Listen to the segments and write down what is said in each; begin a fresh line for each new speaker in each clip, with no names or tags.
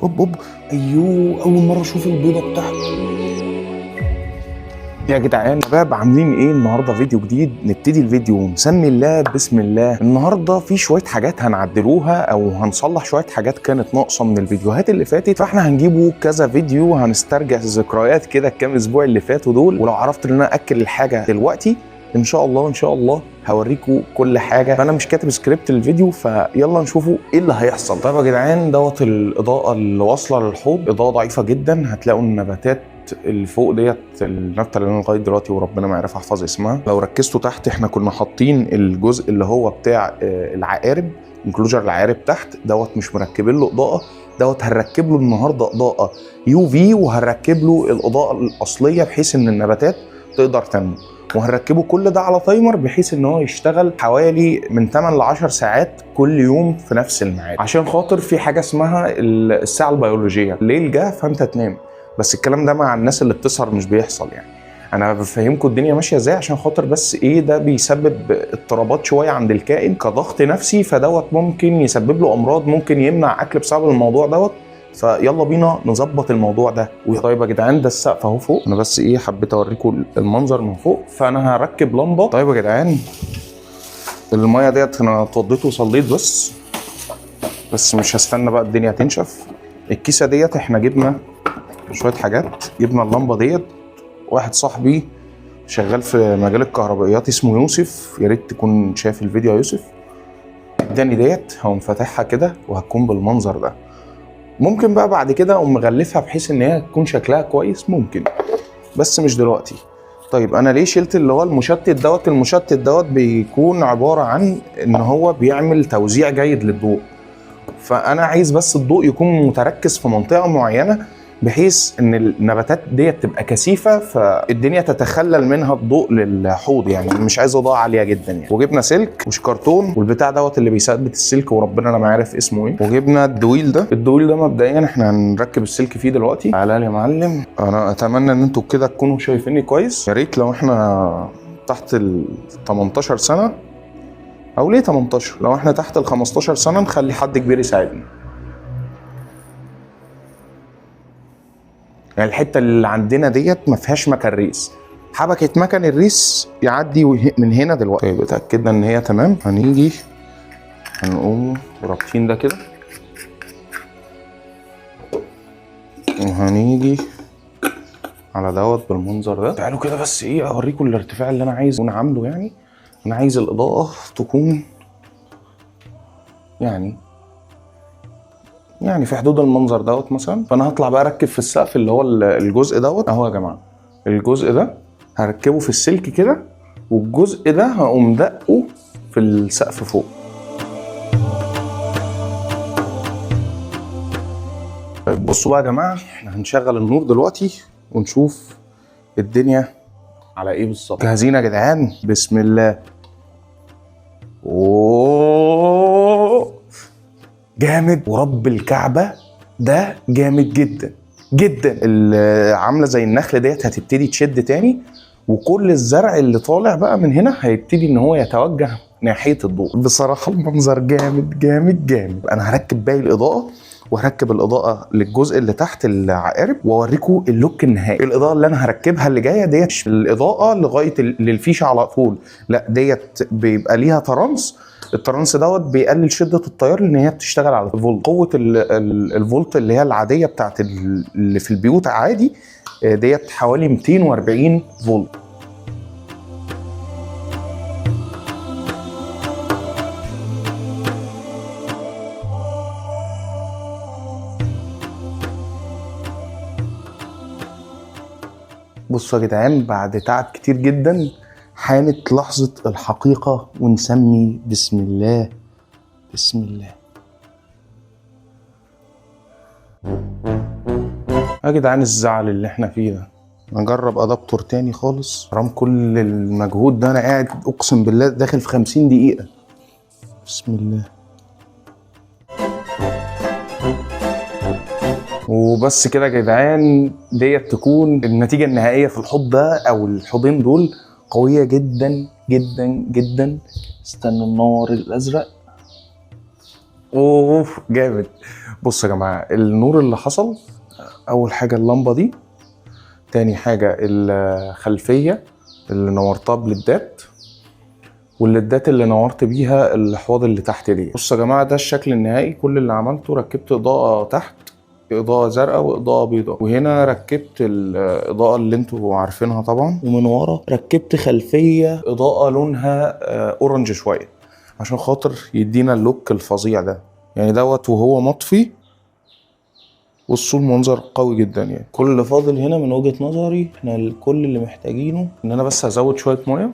اوب اوب، ايوه اول مرة اشوف البيضة بتاعته. يا جدعان شباب، عاملين ايه النهارده؟ فيديو جديد. نبتدي الفيديو ونسمي الله، بسم الله. النهارده في شوية حاجات هنعدلوها او هنصلح شوية حاجات كانت ناقصه من الفيديوهات اللي فاتت، فاحنا هنجيبه كذا فيديو، هنسترجع الذكريات كده الكام اسبوع اللي فاتوا دول. ولو عرفت ان انا اكل الحاجة دلوقتي ان شاء الله ان شاء الله هوريكم كل حاجة. فانا مش كاتب سكريبت الفيديو، فيلا نشوفوا ايه اللي هيحصل. طيب يا جدعان، دوت الاضاءة اللي واصله للحوض، اضاءه ضعيفة جدا. هتلاقوا النباتات اللي فوق ديت، النبتة اللي انا لغاية دلوقتي وربنا ما عرف احفظ اسمها. لو ركزتوا تحت احنا كنا حاطين الجزء اللي هو بتاع العقارب، enclosure العقارب تحت دوت مش مركبين له اضاءه. دوت هنركب له النهارده اضاءه UV، وهنركب له الاضاءة الاصلية بحيث ان النباتات تقدر تنمو، وهنركبه كل ده على timer بحيث ان هو يشتغل حوالي من 8 ل 10 ساعات كل يوم في نفس الميعاد، عشان خاطر في حاجة اسمها الساعة البيولوجية، الليل جه فانت تنام. بس الكلام ده مع الناس اللي بتسهر مش بيحصل، يعني انا بفهمكم الدنيا ماشية ازاي عشان خاطر بس ايه، ده بيسبب اضطرابات شوية عند الكائن كضغط نفسي، فدوت ممكن يسبب له امراض، ممكن يمنع اكل بسبب الموضوع دوت. فيلا بينا نظبط الموضوع ده. طيب يا جدعان، ده السقف اهو فوق، انا بس ايه حبيت اوريكم المنظر من فوق. فانا هركب لمبة. طيب يا جدعان، المية ديت انا اتوضيت وصليت، بس مش هستنى بقى الدنيا تنشف. الكيسة ديت احنا جبنا شوية حاجات، جبنا اللمبة ديت. واحد صاحبي شغال في مجال الكهربائيات اسمه يوسف، يا ريت تكون شايف الفيديو يا يوسف، اداني ديت. هقوم فاتحها كده وهتكون بالمنظر ده. ممكن بقى بعد كده اقوم مغلفها بحيث ان هي تكون شكلها كويس، ممكن، بس مش دلوقتي. طيب انا ليه شلت اللي هو المشتت دوت؟ المشتت دوت بيكون عبارة عن ان هو بيعمل توزيع جيد للضوء، فانا عايز بس الضوء يكون متركز في منطقة معينة بحيث ان النباتات ديت تبقى كثيفة، فالدنيا تتخلل منها الضوء للحوض، يعني مش عايز اضاءه عالية جدا يعني. وجبنا سلك وشكرتون والبتاع دوت اللي بيثبت السلك وربنا انا ما عارف اسمه ايه. وجبنا الدويل ده. الدويل ده مبدئيا احنا هنركب السلك فيه دلوقتي. تعالى لي يا معلم، انا اتمنى ان انتوا كده تكونوا شايفيني كويس. يا ريت لو احنا تحت ال 18 سنة، او ليه 18، لو احنا تحت ال 15 سنة نخلي حد كبير يساعدنا. يعني الحتة اللي عندنا ديت ما فيهاش مكان ريس، حبكت مكان الريس يعدي من هنا دلوقتي. طيب اتاكدنا ان هي تمام، هنيجي هنقوم رابطين ده كده، وهنيجي على دوت بالمنظر ده. تعالوا كده بس ايه اوريكم الارتفاع اللي انا عايز اكون عامله. يعني انا عايز الاضاءة تكون يعني في حدود المنظر دوت مثلا. فانا هطلع بقى اركب في السقف اللي هو الجزء دوت اهو يا جماعة. الجزء ده هركبه في السلك كده، والجزء ده هقوم دقه في السقف فوق. طيب بصوا بقى يا جماعة، احنا هنشغل النور دلوقتي ونشوف الدنيا على ايه بالظبط. جاهزين يا جدعان؟ بسم الله. اوه جامد ورب الكعبة، ده جامد جدا جدا. اللي عاملة زي النخل ديت هتبتدي تشد تاني، وكل الزرع اللي طالع بقى من هنا هيبتدي ان هو يتوجه ناحية الضوء. بصراحة المنظر جامد جامد جامد. انا هركب باقي الإضاءة، وهركب الإضاءة للجزء اللي تحت العقارب، واوريكم ال look النهائي. الإضاءة اللي أنا هركبها اللي جاية ديت مش الإضاءة لغاية للفيشة على طول، لا ديت بيبقى ليها ترانس. الترانس دوت بيقلل شدة التيار لأن هي بتشتغل على فولت. قوة الفولت اللي هي العادية بتاعت اللي في البيوت عادي، ديت حوالي 240 فولت. بصوا يا جدعان، بعد تعب كتير جدا حانت لحظة الحقيقة، ونسمي بسم الله. بسم الله. يا جدعان الزعل اللي احنا فيه ده، نجرب ادابتور تاني خالص. حرام كل المجهود ده، انا قاعد اقسم بالله داخل في 50 دقيقة. بسم الله. وبس كده يا جدعان، ديت تكون النتيجة النهائية في الحوض ده او الحوضين دول. قوية جدا جدا جدا. استنوا النور الازرق. اوف جامد. بصوا يا جماعة النور اللي حصل، اول حاجة اللمبة دي، تاني حاجة الخلفية اللي نورتها بليدات، والليدات اللي نورت بيها الحواض اللي تحت دي. بصوا يا جماعة ده الشكل النهائي. كل اللي عملته ركبت اضاءه تحت، اضاءه زرقاء واضاءة بيضاء، وهنا ركبت الاضاءة اللي انتوا عارفينها طبعا، ومن ورا ركبت خلفية اضاءه لونها orange شوية عشان خاطر يدينا ال look الفظيع ده. يعني دوت وهو مطفي، بصوا المنظر قوي جدا. يعني كل اللي فاضل هنا من وجهة نظري احنا كل اللي محتاجينه ان انا بس هزود شوية مية.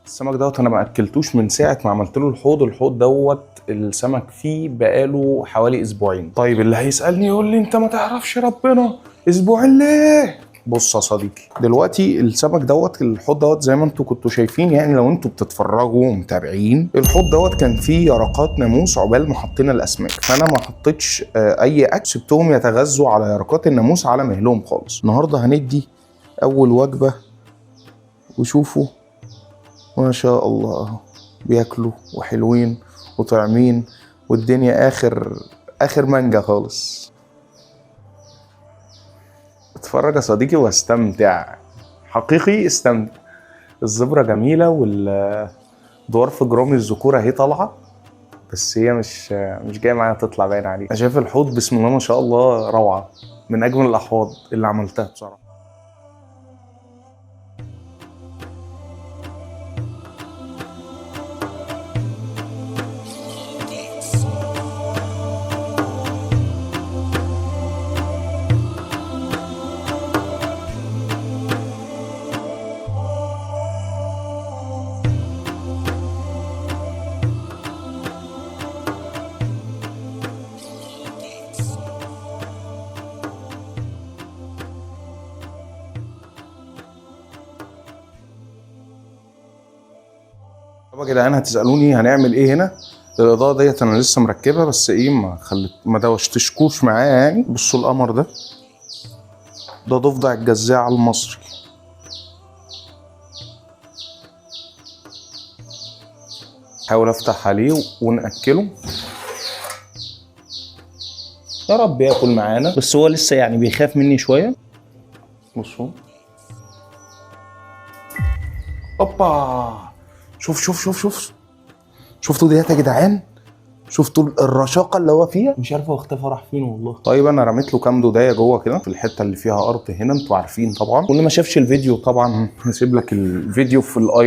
السمك دوت انا ما اكلتوش من ساعة ما عملت له الحوض. الحوض دوت السمك فيه بقاله حوالي اسبوعين. طيب اللي هيسالني يقول لي انت ما تعرفش ربنا، اسبوعين ليه؟ بص يا صديقي، دلوقتي السمك دوت الحوض دوت زي ما انتوا كنتوا شايفين، يعني لو انتوا بتتفرجوا ومتابعين، الحوض دوت كان فيه يرقات ناموس عقبال ما حطينا الاسماك، فانا ما حطيتش اي اكل، سبتهم يتغذوا على يرقات الناموس على مهلهم خالص. النهارده هندي اول وجبة، وشوفوا ما شاء الله اهو بياكلوا وحلوين وطعمين، والدنيا اخر اخر مانجا خالص. اتفرج يا صديقي واستمتع، حقيقي استمتع. الزبرة جميلة، وال dwarf gourami الذكور اهي طالعة، بس هي مش جاية معايا تطلع باين عليها. انا شايف الحوض بسم الله ما شاء الله روعة، من اجمل الاحواض اللي عملتها بصراحة. طب يا جدعان هتسالوني هنعمل ايه هنا؟ الاضاءة ديت انا لسه مركبها، بس ايه ما دوشتشكوش معايا يعني. بصوا القمر ده، ده ضفدع الجزاع المصري. حاول افتح عليه ونأكله، يا رب ياكل معانا،
بس هو لسه يعني بيخاف مني شوية.
بصوا اوبا، شوف شوف شوف شوف، شفتوا ديت يا جدعان؟ شفتوا الرشاقه اللي هو فيها؟
مش عارف هو اختفى راح فين والله.
طيب انا رميت له كام دودايه جوه كده في الحتة اللي فيها ارض هنا، انتوا عارفين طبعا. واللي ما شافش الفيديو طبعا هسيب لك الفيديو في ال i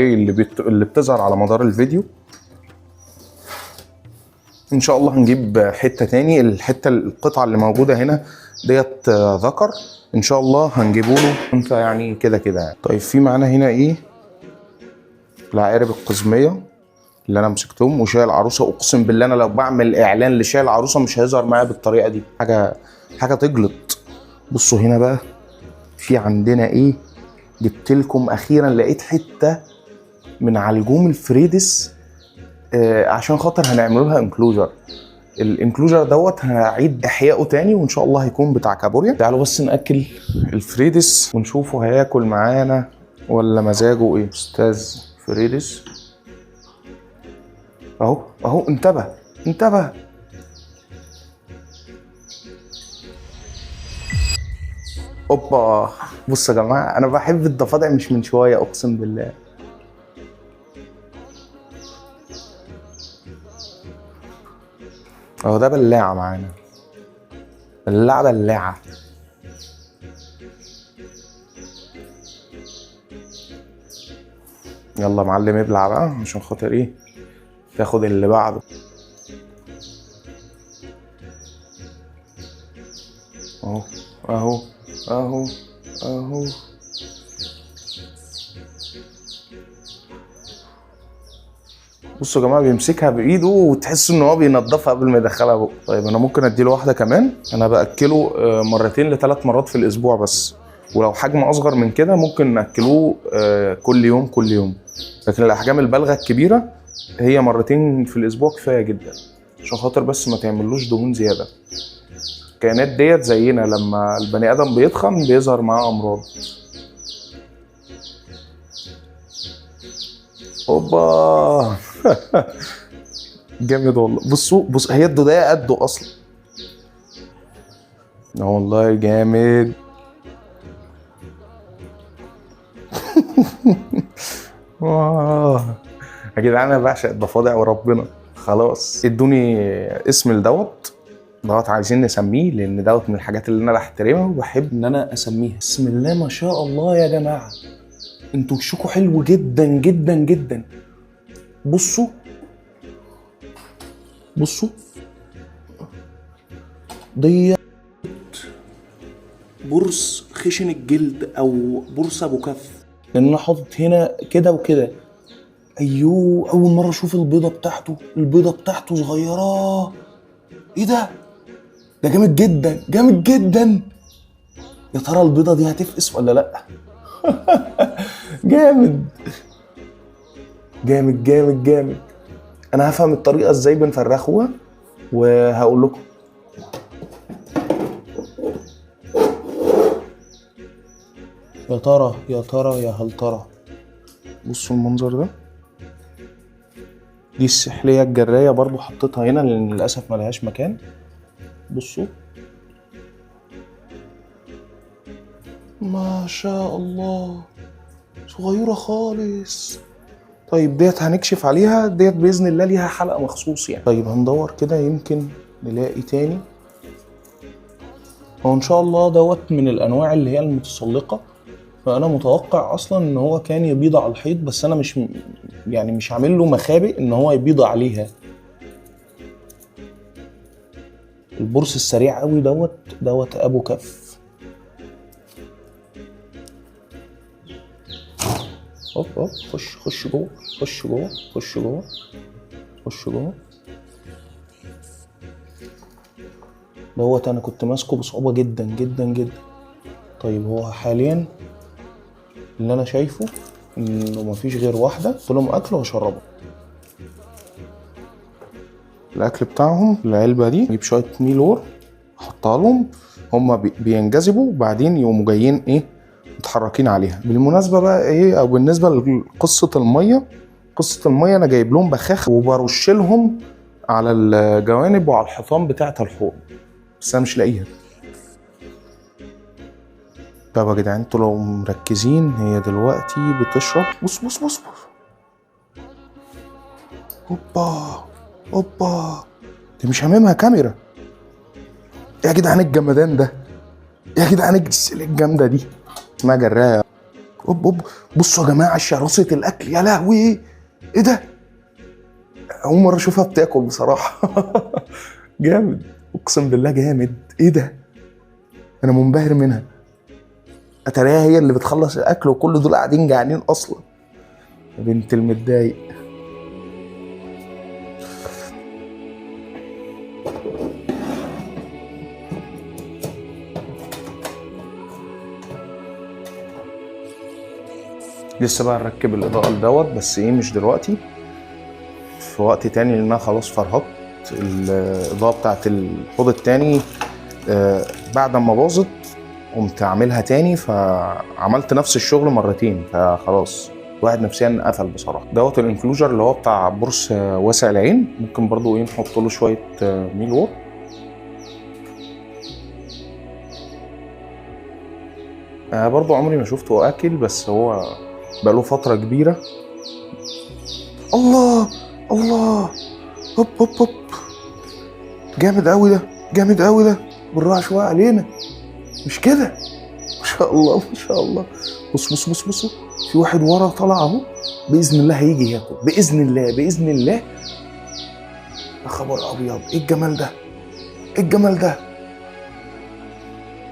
اللي بتظهر على مدار الفيديو. ان شاء الله هنجيب حتة تاني، الحتة القطعة اللي موجودة هنا ديت ذكر، ان شاء الله هنجيبه له انثى يعني كده كده يعني. طيب في معانا هنا ايه؟ العقارب القزميه اللي انا مسكتهم، وشاي العروسة. اقسم بالله انا لو بعمل اعلان لشاي العروسة مش هيظهر معايا بالطريقة دي، حاجة تجلط. بصوا هنا بقى في عندنا ايه؟ جبت لكم اخيرا، لقيت حتة من علجوم الفريدس، عشان خاطر هنعمل لها enclosure. ال enclosure دوت هعيد احيائه تاني، وان شاء الله هيكون بتاع كابوريا. تعالوا بس ناكل الفريدس ونشوفه هياكل معانا ولا مزاجه ايه. استاذ فريدس اهو اهو، انتبه انتبه. اوبا، بصوا يا جماعة انا بحب الضفادع مش من شوية اقسم بالله. اهو ده بلاعه معانا، بلاعه بلاعه. يلا معلم ابلع بقى عشان خاطر ايه تاخد اللي بعده. اهو اهو اهو اهو. بصوا يا جماعة بيمسكها بايده وتحس ان هو بينضفها قبل ما يدخلها بقه. طيب انا ممكن اديله واحدة كمان، انا باكله مرتين لثلاث مرات في الاسبوع بس، ولو حجم اصغر من كده ممكن ناكلوه كل يوم كل يوم، لكن الاحجام البالغة الكبيرة هي مرتين في الاسبوع كفاية جدا، عشان خاطر بس ما تعملوش دهون زيادة. الكائنات ديت زينا، لما البني ادم بيتخن بيظهر معاه امراض. اوبا. جامد والله. بصوا بص، هي الدودايه قده اصلا. والله جامد. يا جدعان انا بعشق الضفادع وربنا. خلاص ادوني اسم لدوت. دوت عايزين نسميه، لان دوت من الحاجات اللي انا بحترمها وبحب ان انا اسميها. بسم الله ما شاء الله يا جماعة، انتوا وشكوا حلو جدا جدا جدا. بصوا بصوا، دي برص خشن الجلد او برص ابو كف، لان انا حاطط هنا كده وكده. ايوه، اول مرة اشوف البيضة بتاعته. البيضة بتاعته صغيرة. ايه ده؟ ده جامد جدا جامد جدا. يا ترى البيضة دي هتفقس ولا لا؟ جامد جامد جامد جامد. انا هفهم الطريقة ازاي بنفرخوها وهقول لكم. يا ترى يا ترى يا هل ترى. بصوا المنظر ده. دي السحلية الجراية برضو حطيتها هنا لأن للأسف ملهاش مكان. بصوا ما شاء الله، صغيرة خالص. طيب ديت هنكشف عليها، ديت بإذن الله ليها حلقة مخصوص يعني. طيب هندور كده يمكن نلاقي تاني. هو إن شاء الله دوت من الأنواع اللي هي المتسلقة، فأنا متوقع أصلا إن هو كان يبيض على الحيط، بس أنا مش يعني مش عامل له مخابئ إن هو يبيض عليها. البرص السريع قوي دوت، دوت أبو كف. هوب هوب، خش خش جوه خش جوه خش جوه خش جوه. دوت انا كنت ماسكه بصعوبة جدا جدا جدا. طيب هو حاليا اللي انا شايفه انه مفيش غير واحدة. قلت لهم اكل واشربه الاكل بتاعهم. العلبة دي اجيب شوية mealworm احطها لهم، هم بينجذبوا وبعدين يقوموا جايين ايه متحركين عليها. بالمناسبة بقى ايه، او بالنسبة لقصة المية، قصة المية انا جايب لهم بخاخ وبرش لهم على الجوانب وعلى الحيطان بتاعه الحوض، بس انا مش لاقيها. طب يا جدعان انتوا لو مركزين هي دلوقتي بتشرب. بص بص بص بص، اوبا اوبا، دي مش هاممها كاميرا. يا جدعان الجمدان ده، يا جدعان الجامدة دي اسمها جرايه. اوب اوب، بصوا يا جماعة شراسة الاكل، يا لهوي ايه ده؟ اول مرة اشوفها بتاكل بصراحة. جامد اقسم بالله جامد. ايه ده؟ انا منبهر منها. اتاريها هي اللي بتخلص الاكل وكل دول قاعدين جعانين اصلا. يا بنت المتضايق. لسه بقى نركب الاضاءة لدوت، بس ايه مش دلوقتي، في وقت تاني، لان انا خلاص فرهطت الاضاءة بتاعت الحوض التاني. بعد ما باظت قمت اعملها تاني، فعملت نفس الشغل مرتين، فخلاص الواحد نفسيا قفل بصراحة. دوت ال enclosure اللي هو بتاع برص واسع العين، ممكن برضو ايه نحط له شوية mealworm. برضو عمري ما شفته اكل، بس هو بقاله فترة كبيرة. الله الله، هوب هوب هوب، جامد قوي ده، جامد قوي ده. بالراحة شوية علينا، مش كده؟ ما شاء الله ما شاء الله. بص بص بص بص، في واحد ورا طلع اهو، باذن الله هيجي ياكل، باذن الله باذن الله. يا خبر ابيض، ايه الجمال ده، ايه الجمال ده.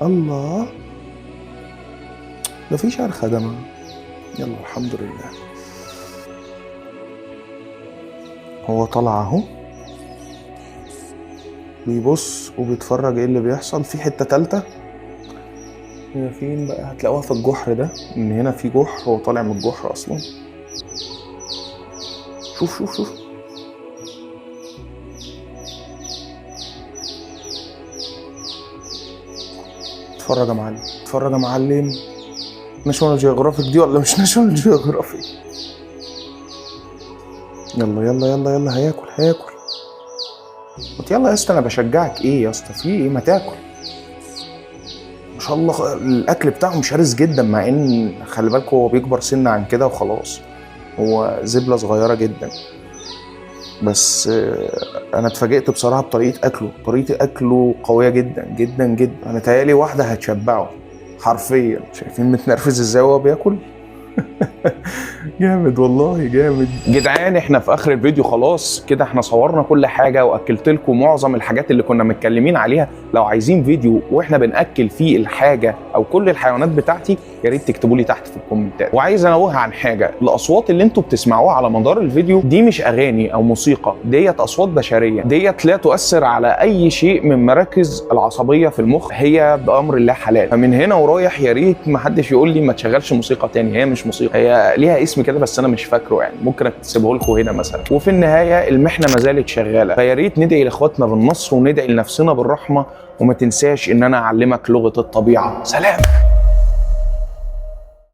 الله، ده في شرخه ده. يلا الحمد لله. هو طلع اهو بيبص وبيتفرج ايه اللي بيحصل. في حتة تالتة هي فين بقى؟ هتلاقوها في الجحر ده، ان هنا في جحر، هو طالع من الجحر اصلا. شوف شوف شوف، اتفرج يا معلم، اتفرج يا معلم. National Geographic دي ولا مش National Geographic؟ يلا يلا يلا يلا، هياكل هياكل. يلا يا اسطى، انا بشجعك. ايه يا اسطى، في ايه؟ ما تاكل. ما شاء الله الاكل بتاعهم شرس جدا، مع ان خلي بالكوا هو بيكبر سنة عن كده وخلاص، هو زبلة صغيرة جدا. بس انا اتفاجئت بصراحة بطريقة اكله، طريقة اكله قوية جدا جدا جدا. انا تهيألي واحدة هتشبعه حرفيا. شايفين متنرفز ازاي وهو بياكل؟ جامد والله جامد. جدعان احنا في اخر الفيديو خلاص كده، احنا صورنا كل حاجة واكلت لكم معظم الحاجات اللي كنا متكلمين عليها. لو عايزين فيديو واحنا بناكل فيه الحاجة او كل الحيوانات بتاعتي يا ريت تكتبوا لي تحت في الكومنتات. وعايز انوه عن حاجة، الاصوات اللي انتوا بتسمعوها على مدار الفيديو دي مش اغاني او موسيقى، ديت اصوات بشرية، ديت لا تؤثر على اي شيء من مراكز العصبية في المخ، هي بامر الله حلال. فمن هنا ورايح يا ريت ما حدش يقول لي ما تشغلش موسيقى تاني، هي مش موسيقى، هي ليها اسم كده بس انا مش فاكره، يعني ممكن اسيبه لكم هنا مثلا. وفي النهاية المحنة ما زالت شغالة، فيا ريت ندعي لاخواتنا بالنصر وندعي لنفسنا بالرحمة، وما تنساش ان انا اعلمك لغة الطبيعة. سلام.